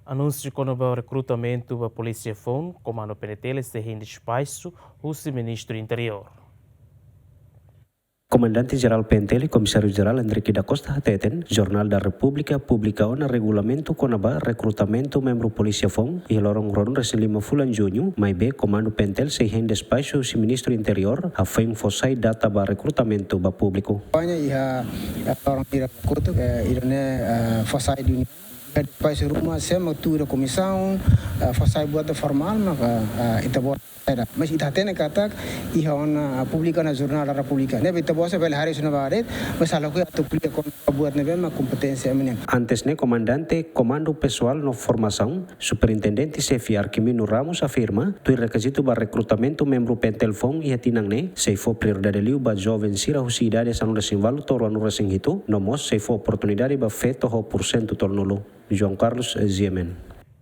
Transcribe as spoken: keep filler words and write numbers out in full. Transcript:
Anúnsiu kona-ba rekrutamentu ba polísia foun, Komandu P N T L sei hein despaxu husi Ministru Interiór. Komandante Jerál P N T L, Komisáriu Jerál Henrique da Costa hateten, Jornál da Repúblika publika ona regulamentu kona-ba rekrutamentu membru polísia foun iha loron ruanulu-resin-lima fulan Juñu, maibé Komandu P N T L sei hein despaxu husi Ministru Interiór, hafoin fó sai data ba rekrutamentu ba públiku. Akompaña iha, eh, loron ida kotuk, eh, ida-ne'e, eh, fó sai duni. Iha despaxu ruma, sé mak tuir komisaun, eh, fó sai buat formál, maka, eh, ita-boot sai data. Mas ita hatene katak, iha ona, eh, publika ona Jornál da Repúblika. Ne'ebé ita-boot sira bele haree husi ne'ebá de'it, mas halo ke atu ko'alia kona-ba buat ne'ebé mak kompeténsia ema nian. Antes ne'e, Komandante Komandu Pesoál no Formasaun, Superintendente Xefe Arquimino Ramos afirma, tuir rekizitu ba rekrutamentu membru P N T L foun iha tinan ne'e, sei fó prioridade liu ba joven sira husi idade sanulu-resin-ualu to'o ruanulu-resin-hitu, no mós sei fó oportunidade ba feto ho porsentu tolunulu. João Carlos, G M N.